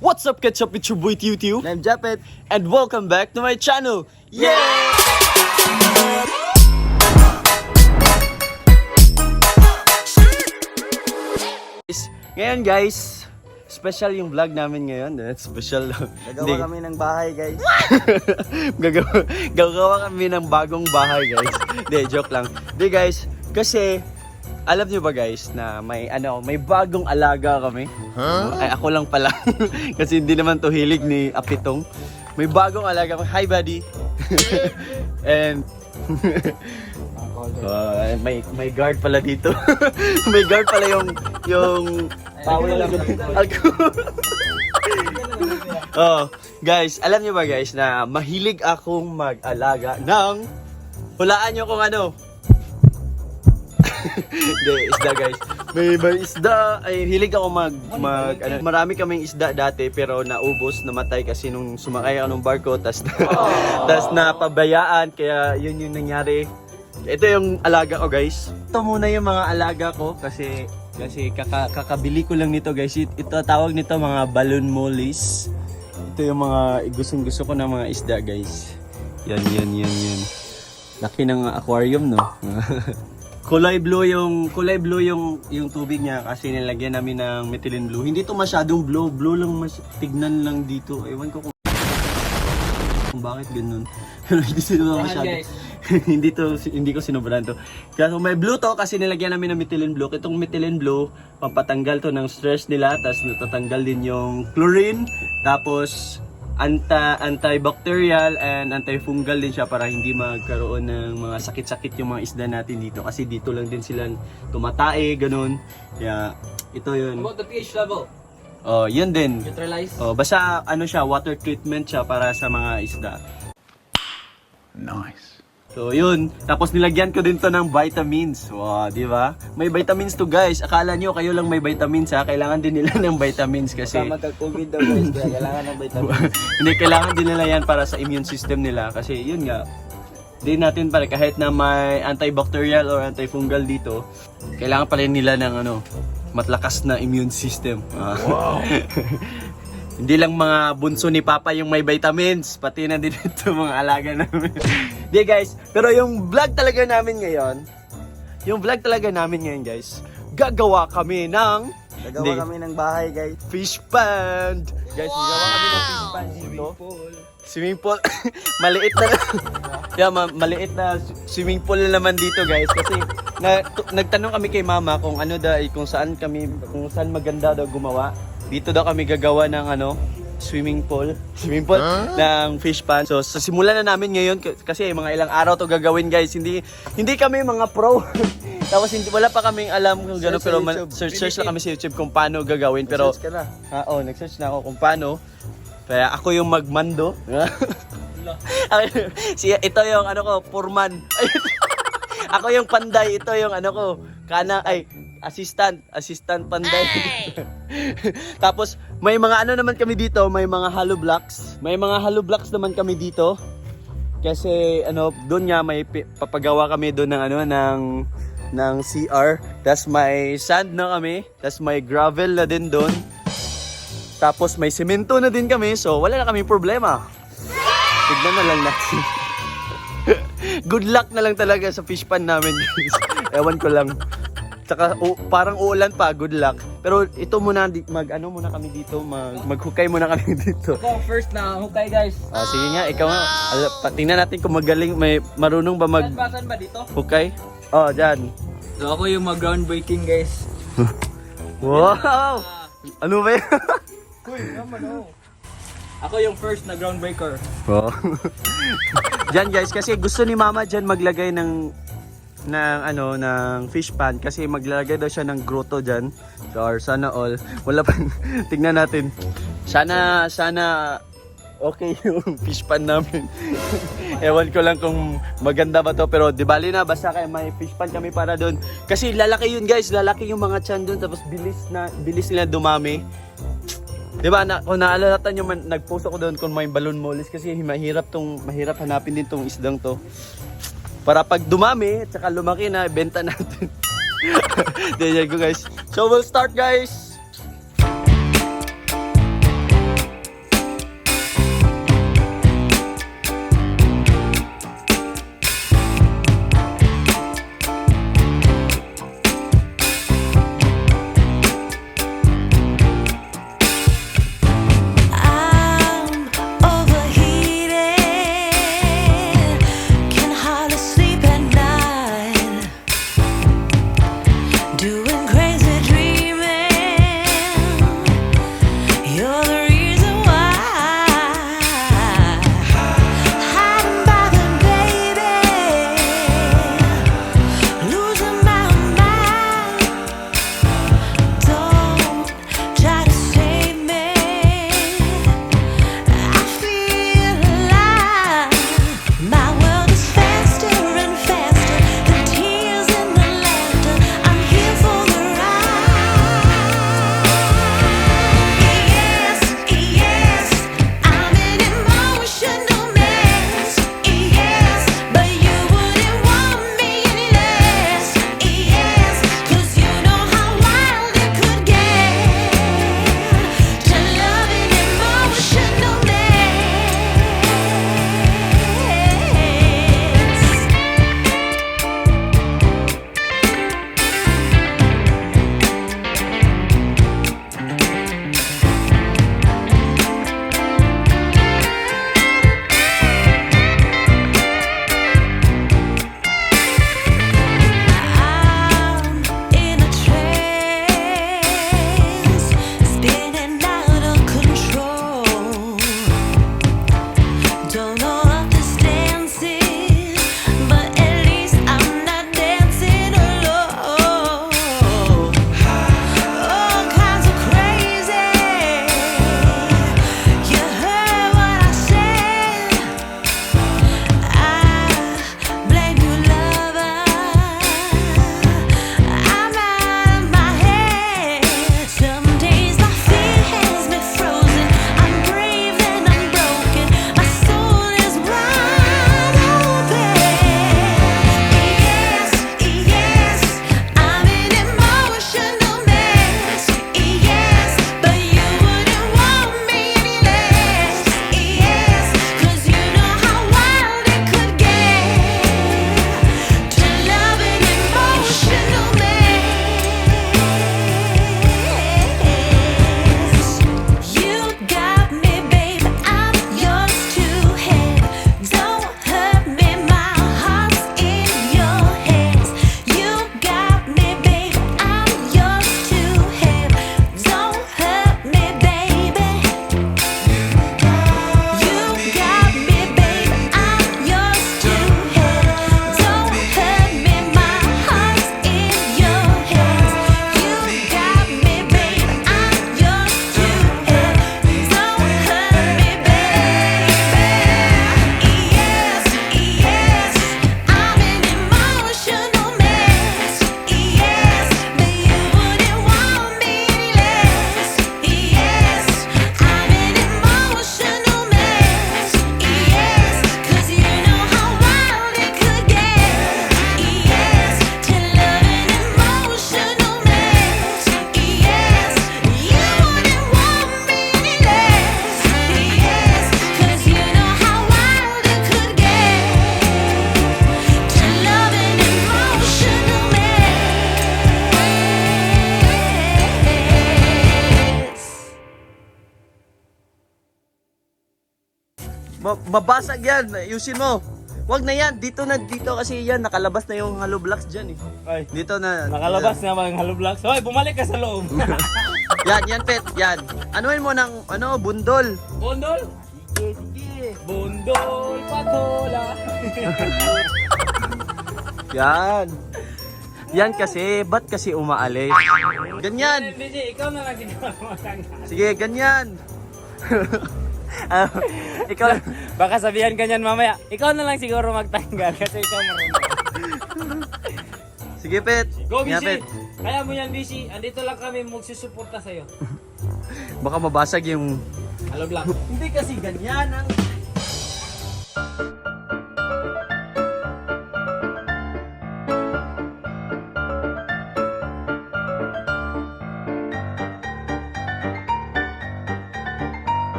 What's up, Ketchup? It's your boy Tiu Tiu. And I'm Japet. And welcome back to my channel. Yeah! Ngayon, guys, special yung vlog namin ngayon. That's special. Gagawa kami ng bahay, guys. Gagawa kami ng bagong bahay, guys. Hindi, joke lang. Hindi, guys, kasi alam niyo ba, guys, na may ano, may bagong alaga kami. Ay, ako lang pala. Kasi hindi naman to hilig ni Apitong. May bagong alaga kami. Hi, buddy. And may guard pala dito. May guard pala yung Bawal lang. Alcohol. Oh, guys, alam niyo ba, guys, na mahilig akong mag-alaga ng, hulaan niyo kung ano. Hindi, isda, guys. May isda. Ay, hilig ako mag, mag ano, marami kaming isda dati pero naubos, namatay kasi nung sumakay ako ng barko tas napabayaan, kaya yun yung nangyari. Ito yung alaga ko, guys. Ito muna yung mga alaga ko kasi kasi kakabili ko lang nito, guys. Ito tawag nito mga balloon mollies. Ito yung mga gustong gusto ko ng mga isda, guys. Yan, yan, yan, yan. Laki ng aquarium, no? Kulay blue yung tubig niya kasi nilagyan namin ng methylene blue. Hindi to masyadong blue, blue lang mas tignan lang dito. Ewan ko kung bakit ganun. Pero hindi sila masyado. Guys. Hindi ko sinobrahan to. Kaya may blue to kasi nilagyan namin ng methylene blue. Itong methylene blue, pampatanggal to ng stress nila, tapos natatanggal din yung chlorine, tapos antibacterial and antifungal din siya para hindi magkaroon ng mga sakit-sakit yung mga isda natin dito kasi dito lang din sila tumatae, ganun. Kaya ito yun. About the pH level? Oh, yun din. Neutralize? Oh, basta ano siya, water treatment siya para sa mga isda. Nice. So, yun. Tapos nilagyan ko din to ng vitamins. Wow, di ba? May vitamins to, guys. Akala nyo kayo lang may vitamins, ha? Kailangan din nila ng vitamins kasi Baka magka-COVID daw, guys, kaya kailangan ng vitamins. hindi, kailangan din nila yan para sa immune system nila kasi yun nga, di natin para kahit na may antibacterial or antifungal dito, kailangan pa rin nila ng ano, matlakas na immune system. Wow. Hindi lang mga bunso ni Papa yung may vitamins, pati na din ito mga alaga namin. Di, guys, pero yung vlog talaga namin ngayon, yung vlog talaga namin ngayon, guys, gagawa kami ng Gagawa Hindi. kami ng bahay, guys. Fish pond. Guys, gagawa kami ng fish pond dito. Swimming pool. Maliit na. Yeah, maliit na swimming pool na naman dito, guys, kasi nagtanong kami kay Mama kung ano daw eh, kung saan kami kung saan maganda daw gumawa. Dito daw kami gagawa ng ano, swimming pool, swimming pool ng fish pond. So, sa simulan na namin ngayon kasi mga ilang araw to gagawin, guys. Hindi hindi kami mga pro. Tapos hindi, wala pa kaming alam kung gano'n, Search sa pero YouTube. search, search lang kami sa YouTube kung paano gagawin, pero Search ka na. Ah, oh, nag-search na ako kung paano. Kaya ako yung magmando. Si ito yung ano ko, foreman. Ako yung panday, ito yung ano ko, kana ay assistant, assistant panday. Tapos may mga ano naman kami dito, may mga hollow blocks. May mga hollow blocks naman kami dito. Kasi ano, doon nga may papagawa kami doon ng ano ng CR. Tapos may sand na kami, tapos may gravel na din doon. Tapos may semento na din kami, so wala na kaming problema. Tignan na lang natin. Good luck na lang talaga sa fish pan namin, guys. Ewan ko lang. Tsaka parang uulan pa, good luck. Pero ito muna, mag ano muna kami dito, maghukay muna kami dito. Ako first na hukay, guys. Ah, sige nga, ikaw nga. Tingnan natin kung magaling, may marunong ba Saan ba? Saan ba dito? maghukay? Oh, dyan. So ako yung mag groundbreaking, guys. Wow! Ano ba yun? Uy, naman oh. Ako yung first na groundbreaker. Oh. Diyan, guys, kasi gusto ni Mama diyan maglagay ng ano ng fish pan kasi maglalagay daw siya ng grotto diyan. So or sana all. Wala pa, tingnan natin. Sana sana okay yung fish pan namin. Ewan ko lang kung maganda ba to, pero di bali na, basta kaya may fish pan kami para doon. Kasi lalaki yun, guys, lalaki yung mga tiyan doon, tapos bilis na bilis nila dumami. Di ba, kung naalala nyo, man, nag-post ako doon kung may balloon mollies kasi mahirap hanapin din tong isdang to. Para pag dumami, at saka lumaki na, benta natin. There you go, guys. So we'll start, guys. Mabasag yan. Ayusin mo. Wag na yan. Dito na, dito kasi yan. Nakalabas na yung hollow blocks dyan eh. Ay, Dito na. nakalabas na mga hollow blocks. Hoy, bumalik ka sa loob. Yan, yan, Pet. Yan. Anuin mo ng, ano, bundol. Bundol? Sige, sige. Bundol patola. Yan. Yan kasi, ba't kasi umaalis? Ganyan. BJ, ikaw na lang siguro matanggal. Sige, ganyan. Ah, ikaw, Baka sabihan ka niyan mamaya. Ikaw na lang siguro magtanggal kasi ikaw marunong. Sige, Pet. Go, Yan, BC! Pet. Kaya mo yan, BC. Andito lang kami magsusuporta sa'yo. Baka mabasag yung. Hollow block. Hindi kasi ganyan ang.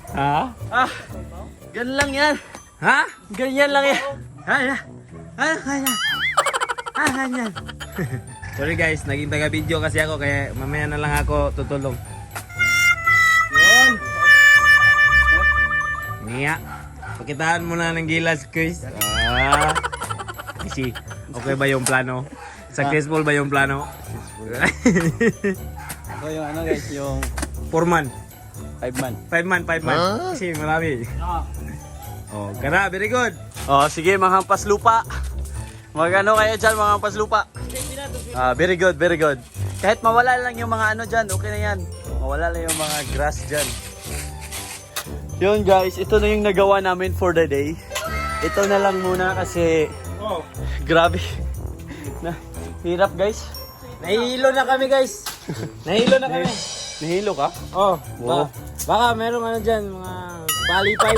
Ha? Ah, ganun lang yan. Ha? Ganyan lang yan. Ah, ah, ah, ah, ah, ganyan. Sorry guys, naging taga-video kasi ako kaya mamaya na lang ako tutulong. Yun. Niya. Pakitaan mo na ng gilas, Chris. Ah. Easy. Okay ba yung plano? Successful ba yung plano? Ako yung ano guys, yung 4 man. 5 man. 5 man, 5 man. Kasi marami. Oh, kana, very good. Oh, sige, mga hampas lupa. Magano kayo dyan, mga hampas lupa. Ah, very good, very good. Kahit mawala lang yung mga ano dyan, okay na yan. Mawala lang yung mga grass dyan. Yun guys, ito na yung nagawa namin for the day. Ito na lang muna kasi Oh. grabe. Na, hirap guys. Nahihilo na kami, guys. Nahihilo na kami. Nahilo ka? Oh, Wow. baka merong ano dyan, mga palipay.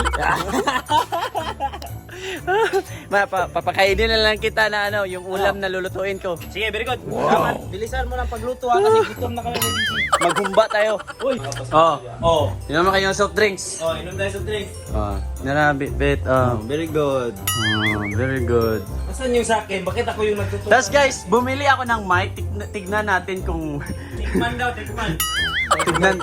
Ma, papakainin na lang kita na ano, yung ulam na lulutuin ko. Sige, very good. Dapat bilisan mo na pagluto ha kasi gutom na kami ni BC. Maghumba tayo. Uy. Oh, Oh. inom na kayo ng soft drinks. Oh, inom tayo sa drinks. Oh, nana, bit, bit, Very good. oh, very good. Nasaan yung sa akin? Bakit ako yung nagtuturo? Tapos guys, bumili ako ng mic. Tignan natin kung Tikman daw, tikman.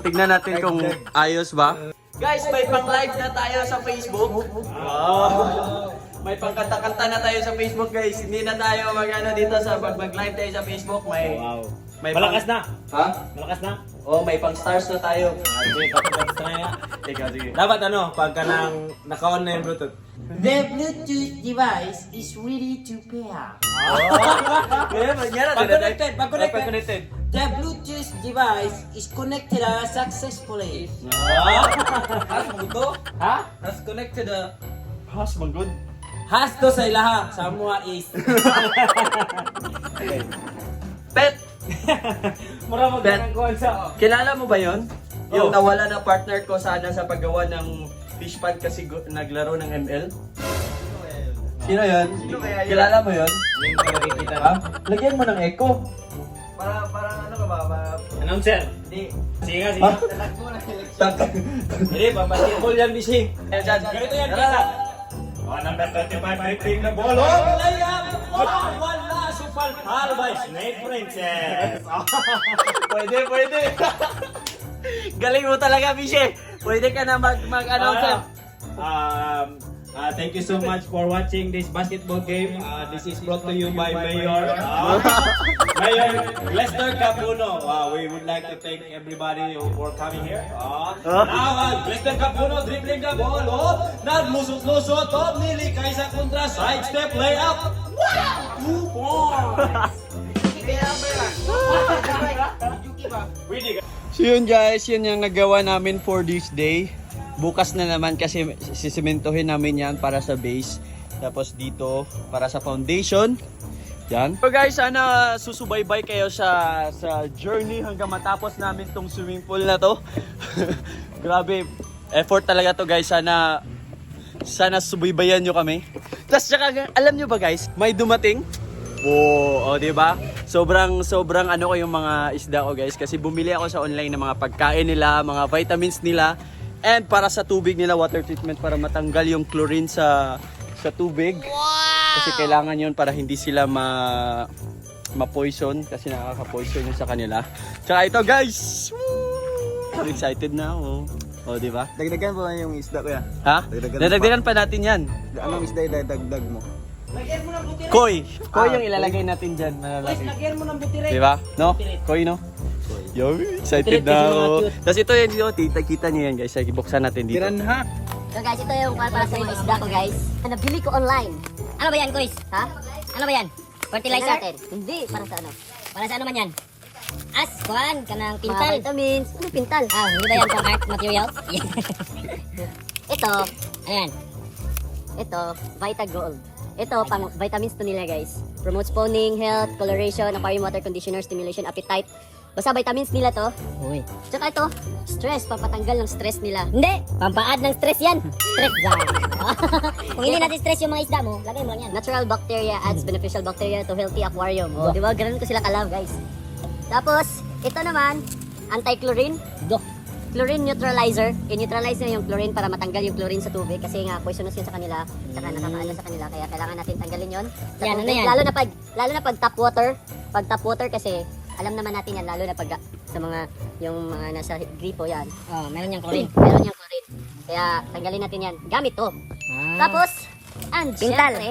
tignan natin kung ayos ba. Guys, may pang-live na tayo sa Facebook. Wow. May pangkanta-kanta na tayo sa Facebook, guys. Hindi na tayo mag-ano dito sa pag mag-live tayo sa Facebook, may Wow. may Malakas na. Ha? Malakas na. Oh, may pang-stars na tayo. Ah, sige, papagats na yan. Teka, sige. Dapat ano, pagka nang naka-on na yung Bluetooth. The Bluetooth device is ready to pair. Pag connected, pag connected. Pag connected. The Bluetooth device is connected successfully. Has mo Ha? Has connected the Has man good. Has to sa ilaha, sa mua is. Pet, Mura mo Bet. ganang kuhan sa. Kilala mo ba 'yon? Yung Oh. nawala na partner ko sana sa paggawa ng fish pond kasi naglaro ng ML. Sino 'yon? Sino kaya yun? Kilala mo 'yon? Hindi ko nakikita. Ha? Lagyan mo ng echo. Para, parang ano ka ba? Para, Announcer. hindi. Sige nga, sige. Tatakbo na election. Hindi, pambasketball yan, Bishi. Ganito Ganito yan, Kisa. Oh, number 25, dribbling the ball. Oh, layup! Oh, wala! Supalpal by Snake Princess. Pwede, pwede. Galing mo talaga, Biche. Pwede ka na mag-announcer. Thank you so much for watching this basketball game. This is brought to you by Mayor Lester Capuno. We would like to thank everybody for coming here. Now, Lester Capuno dribbling the ball. Oh, naglusot-lusot. Oh, nilikay sa kontra. Side step layup. Wow! 2 points. Pwede. So yun guys, yun yung nagawa namin for this day. Bukas na naman kasi sisimentohin namin yan para sa base. Tapos dito para sa foundation. Yan. So guys, sana susubaybay kayo sa journey hanggang matapos namin tong swimming pool na to. Grabe, effort talaga to guys. Sana sana subaybayan nyo kami. Tapos saka, alam nyo ba guys, may dumating. Wow, oh, di ba? Sobrang sobrang ano ko yung mga isda ko guys kasi bumili ako sa online ng mga pagkain nila, mga vitamins nila and para sa tubig nila, water treatment para matanggal yung chlorine sa tubig. Wow! Kasi kailangan yun para hindi sila ma-poison kasi nakaka-poison yun sa kanila. Tsaka ito, guys! Woo! Excited na ako. O, di ba? Dagdagan po yung isda, kuya. Ha? Dagdagan Dadagdagan pa natin yan. Anong isda idadagdag mo? Lagyan mo ng butiret. Koi. Koi yung ilalagay natin dyan. Malalaki. Lagyan mo ng butiret. Di ba? No? Koi, no? Yo, excited Butiret na kasi ako. mga cute. Tapos ito yun, oh, kita niyo yan, guys. Sige, buksan natin dito. Piranha. So guys, ito yung para sa mga isda ko, guys. Na nabili ko online. Ano ba yan, Kuis? Ha? Ano ba yan? Fertilizer? Natin. Hindi, para sa ano? Para sa ano man yan? As, kuan, kanang pintal. Mga vitamins. Ano pintal? Ah, hindi ba yan pang art materials? Ito, ano yan? Ito, Vita Gold. Ito, pang vitamins to nila, guys. Promotes spawning, health, coloration, aquarium water conditioner, stimulation, appetite. Basta vitamins nila to. Uy. Tsaka ito, stress, pampatanggal ng stress nila. Hindi! Pampaad ng stress yan! Stress yan! Kung hindi natin stress yung mga isda mo, lagay mo lang yan. Natural bacteria adds beneficial bacteria to healthy aquarium. Oh, di ba? Ganun ko sila kalam, guys. Tapos, ito naman, anti-chlorine. Do. Chlorine neutralizer. I-neutralize na yung chlorine para matanggal yung chlorine sa tubig kasi nga poisonous yun sa kanila. Tsaka nakakaano sa kanila kaya kailangan natin tanggalin yun. Sa Yan, ano tubig. yan? Lalo na pag tap water, pag tap water kasi alam naman natin yan lalo na pag sa mga yung mga nasa gripo yan. Oh, meron niyang chlorine. Meron yung chlorine. Kaya tanggalin natin yan. Gamit to. Tapos, and Pintal. syempre,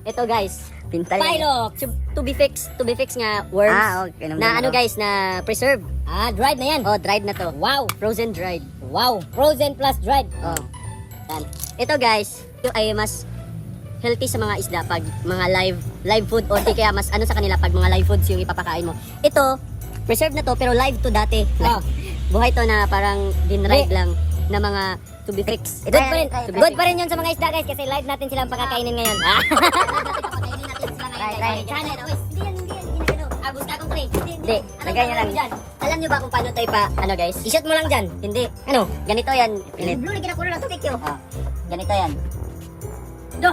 ito, guys, Pintal yan. Pile of to be fixed nga worms. Ah, okay. Na ano, guys, na preserve. Ah, dried na yan. Oh, dried na to. Wow. Frozen dried. Wow. Frozen plus dried. Oh. Yan. Ito, guys, yung ay mas healthy sa mga isda pag mga live live food or di kaya mas ano sa kanila pag mga live foods yung ipapakain mo. Ito, preserved na to pero live to dati. Oh. Buhay to na parang dinried Di. lang na mga to be fixed. Good pa rin. To be Good pa rin yun sa mga isda, guys, kasi live natin silang pakakainin ngayon. Pakainin natin sila ngayon, guys. Sana, hindi yan, hindi yan, hindi yan. Ah, gusto akong pre. Hindi, lagay niyo lang. Dyan. Alam niyo ba kung paano to ipa, ano, guys? I-shoot mo lang dyan. Hindi. Ano? Ganito yan, Philip. Blue, lagi na kulo ng tubig yun. Ah, ganito yan. Do.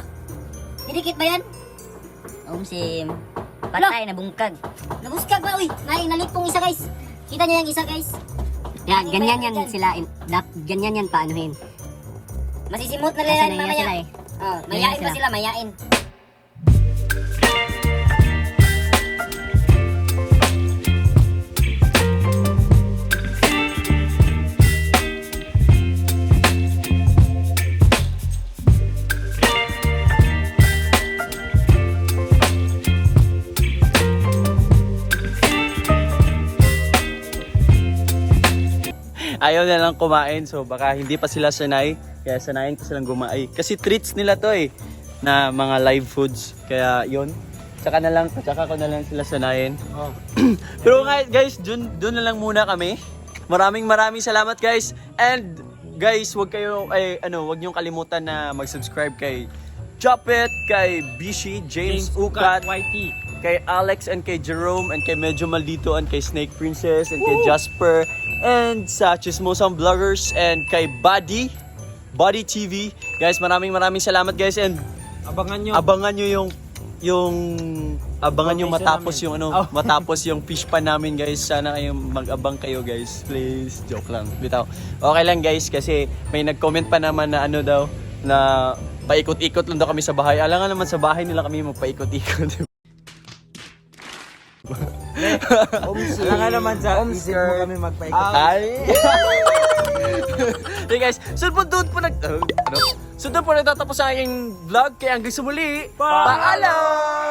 Didikit ba yan? Umsim. Patay, nabungkag. Nabuskag ba? Uy, may nalipong isa, guys. Kita niyo yung isa, guys. Yan, ganyan yan sila. Ganyan yan paanuhin. Masisimot na Kasi lang yan nahiya mamaya. sila eh. Oh, mayain Nahiya pa sila, mayain. Ayaw na lang kumain, so baka hindi pa sila sanay. Kaya sanayin ko silang gumain. Kasi treats nila to eh, na mga live foods. Kaya yun. Tsaka ko na lang sila sanayin. Oh. Pero nga guys, dun na lang muna kami. Maraming maraming salamat, guys. And guys, wag kayo ay ano, wag niyong kalimutan na mag-subscribe kay Chopet, kay Bishi, James, Ukat, YT. Kay Alex and kay Jerome and kay Medyo Maldito and kay Snake Princess and kay Jasper and sa Chismosang Vloggers and kay Buddy, Buddy TV. Guys, maraming maraming salamat, guys, and Abangan nyo. abangan nyo yung abangan nyo Information matapos namin. yung ano, Oh. matapos yung fish pan namin, guys. Sana kayo mag-abang kayo, guys. Please, joke lang. Bitaw. Okay lang, guys, kasi may nag-comment pa naman na ano daw na paikot-ikot lang daw kami sa bahay. Alam nga naman sa bahay nila kami magpaikot-ikot. Wala nga naman sa isip mo kami magpaikot. Ay! Hey guys, so po doon po nag... ano? So doon po nagtatapos ang aking vlog. Kaya hanggang sa muli, paalam!